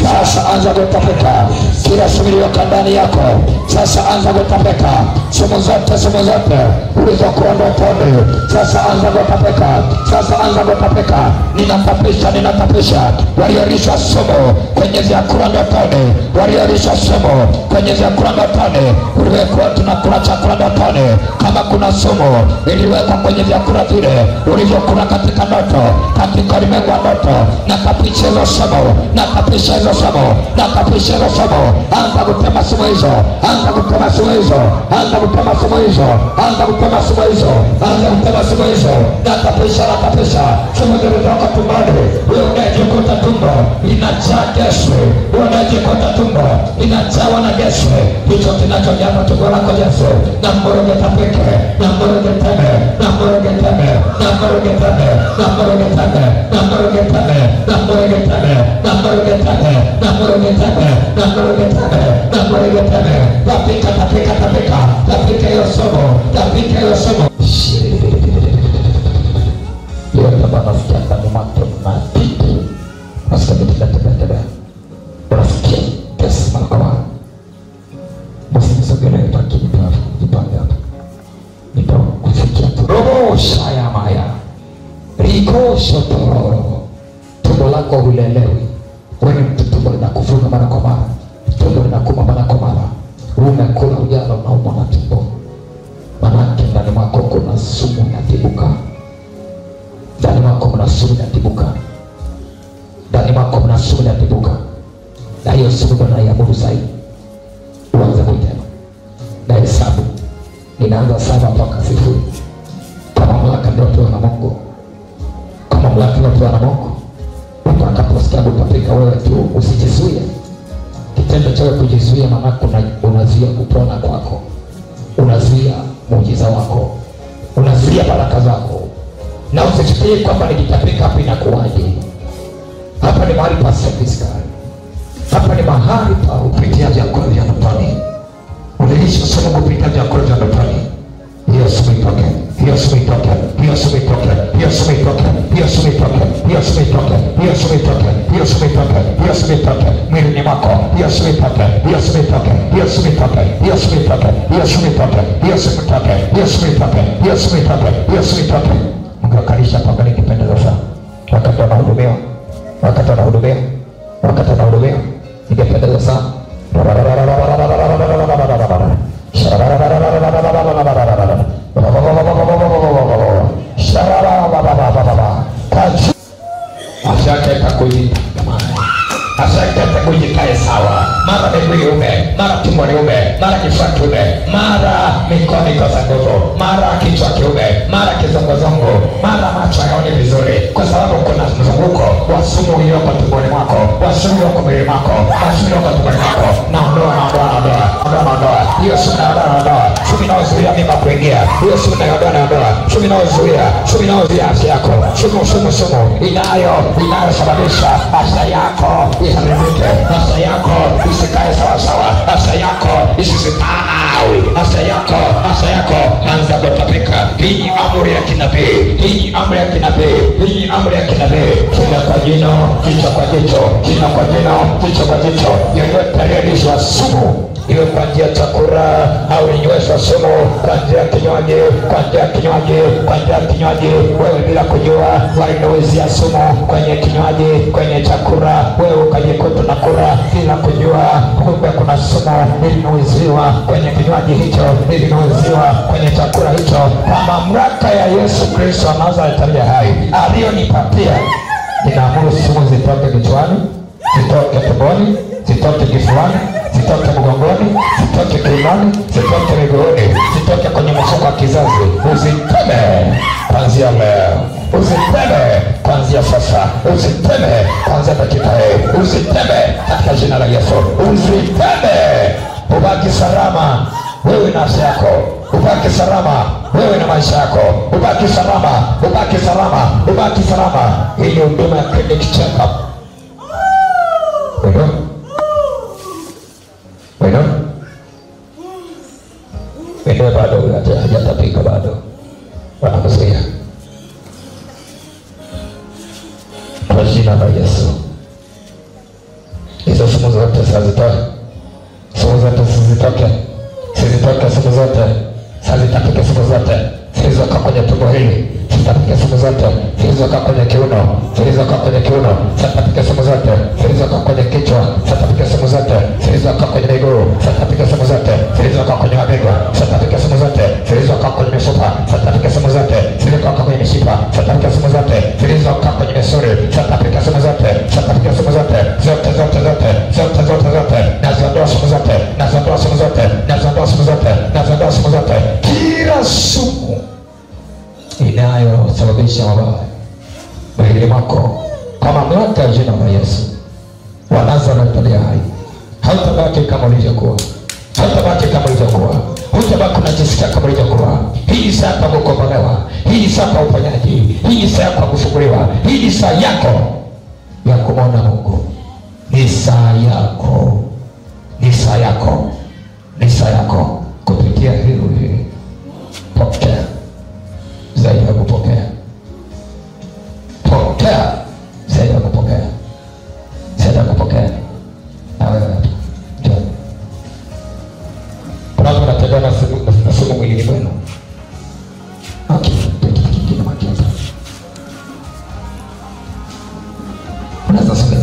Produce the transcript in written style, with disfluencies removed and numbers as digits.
Sasa anza kutapeka kila sumu iliyoko ndani yako. Sasa anza kutapeka sumu zote, sumu zote ulizokuwa ndotoni. Sasa anza kutapeka, sasa anza kutapeka. Ninatapisha, ninatapisha waliolishwa sumu kwenye vyakula ndotoni, waliolishwa sumu kwenye vyakula ndotoni. Uliwekwa tunakula chakula ndotoni, kama kuna sumu iliwekwa kwenye vyakula vile ulivyokula katika ndoto, katika ulimwengu wa ndoto, natapisha hizo sumu, natapisha hizo sumu, natapisha hizo sumu. Anza kutema sumu hizo, anza kutema sumu hizo, anza kutema sumu hizo, anza kutema sumu hizo, anza kutema sumu hizo. Natapisha, natapisha sumu zilizotoka tumboni. Wewe unayejikuta tumbo inajaa gesi, wewe unayejikuta tumbo inajawa na gesi, hicho kinachojaza tumbo lako Yesu, na moroge tapeke, na moroge teme, na moroge teme, na moroge teme, na moroge teme, na moroge teme, na moroge teme, na moroge teme, na moroge teme, na moroge teme, na moroge teme. Tapika, tapika, tapika, tapika hiyo sumu, tapika hiyo sumu. Yote wanasikia ndani mwake mapipi, nasikia vitu vinatembea, unasikia gesi mara kwa mara. Msinisogelee lakini jipange hapa, nitakufikia tu. Robo shaya maya riko shotoro, tumbo lako hulelewi. Wewe ni mtu, tumbo linakuvuruga mara kwa mara, tumbo linakuma mara kwa mara, umekula ujana unaumwa na tumbo, manake ndani mwako kuna sumu inatibuka. Ndani mwako mna sumu inatibuka, ndani mwako mna sumu inatibuka, na hiyo sumu ndio naiamuru zaidi uanze kuitema. Na hesabu ninaanza 7 mpaka 0 kwa mamlaka niliyopewa na Mungu, kwa mamlaka niliyopewa na Mungu. Utakaposikia kutapika wewe tu usijizuie. Kitendo cha kujizuia, maana unazuia kupona kwako, unazuia muujiza wako, unazuia baraka zako. Na usifikirie kwamba nikitapika hapa inakuwaje. Hapa ni mahali pa service guy. Hapa ni mahali pa kupitia vyakula vya ndotoni. Ulilisha sumu kupitia vyakula vya ndotoni. Hiyo sumu itoke, hiyo sumu itoke, hiyo sumu itoke, hiyo sumu itoke, hiyo sumu itoke, hiyo sumu itoke, hiyo sumu itoke, hiyo sumu itoke, hiyo sumu itoke mwilini mwako, hiyo sumu itoke, hiyo sumu itoke, hiyo sumu itoke, hiyo sumu itoke, hiyo sumu itoke, hiyo sumu itoke, hiyo sumu itoke, hiyo sumu itoke, hiyo sumu itoke. Mngewakalisha hapa nikipendeza sana. Wakati wanahudumiwa, wakati wanahudumiwa, wakati wanahudumiwa, ningependeza sana. Afya yake itakuji, afya yake itakuji kae sawa. Mara miguu iume, mara tumbo liume, mara kifua kiume, mara mikono ikosa nguvu, mara kichwa kiume, mara kizunguzungu, mara macho hayaoni vizuri, kwa sababu kuna mzunguko wa sumu iliyoko tumboni mwako, wa sumu iliyoko mwilini mwako, wa sumu iliyoko tumboni mwako. Naondoa, naondoa, naondoa, naondoa, naondoa hiyo sumu, naondoa, naondoa sumu inayozuia mimba kuingia, hiyo sumu naondoa, naondoa sumu inayozuia, sumu inayozuia afya yako, sumu, sumu, sumu inayosababisha afya yako iharibike, afya yako isikae sawa sawa, afya yako isisitawi, afya yako, afya yako anza kutapika. Hii ni amri ya kinabii, hii ni amri ya kinabii, hii ni amri ya kinabii. Kila kwa jino, jicho kwa jicho, jino kwa jino, jicho kwa jicho. Yeyote aliyelishwa sumu iwe kwa njia ya chakula au ulinyweshwa sumu kwa njia ya kinywaji, kwa njia ya kinywaji, kwa njia ya kinywaji, wewe bila kujua walinuizia sumu kwenye kinywaji, kwenye chakula, wewe ukajikuta unakula bila kujua, kumbe kuna sumu ilinuiziwa kwenye kinywaji hicho, ilinuiziwa kwenye chakula hicho. Kwa mamlaka ya Yesu Kristo wa Nazareti aliye hai aliyonipatia, ninaamuru sumu zitoke kichwani, zitoke tumboni, zitoke kifuani, zitoke mgongoni, zitoke kiunoni, zitoke miguuni, zitoke kwenye mfuko wa kizazi. Uziteme kuanzia leo, uziteme kuanzia sasa, uziteme kuanzia dakika hii, uziteme katika jina la Yesu, uziteme. Ubaki salama wewe na afya yako, ubaki salama wewe na maisha yako, ubaki salama, ubaki salama, ubaki salama. Hii ni huduma ya clinic check up. Wewe bado hajatapika bado, wanakuzuia kwa jina la Yesu. Hizo sumu zote zitoke, sumu zote zitoke, zitoke sumu zote, zitapike sumu zote zilizokaa kwenye tumbo hili, zitapike sumu zote zilizokaa kwenye kiuno, zilizokaa kwenye kiuno, zitapike sumu zote zilizokaa kwenye kichwa, zitapike sumu zote zilizokaa kwenye miguu, zitapike sumu zote zilizokaa kwenye mabega, zitapike sumu zote zilizokaa kwenye mifupa, zitapike sumu zote zilizokaa kwenye mishipa, zitapike sumu zote zilizokaa kwenye misuli, zitapike sumu zote, zitapike sumu zote, zote zote zote zote zote zote, naziondoa sumu zote, naziondoa sumu zote, naziondoa sumu zote, naziondoa sumu zote, kila sumu inayosababisha mabaya mwilini mwako, kwa mamlaka ya jina la Yesu wa Nazareti aliye hai, hautabaki kama ulivyokuwa, hautabaki kama ulivyokuwa, hutabaki unajisikia kama ulivyokuwa. Hii ni saa ya kukombolewa, hii ni saa ya uponyaji, hii ni saa ya kufunguliwa, hii ni saa yako ya kumwona Mungu. Ni saa yako, ni saa yako, ni saa yako. Kupitia hili pokea zaidi ya kupokea, pokea zaidi ya kupokea, zaidi ya kupokea. Na wewe njoo. Kuna watu wanatembea na sumu mwilini mwenu. Okay, kitu kingine makiza. Unaweza sogea.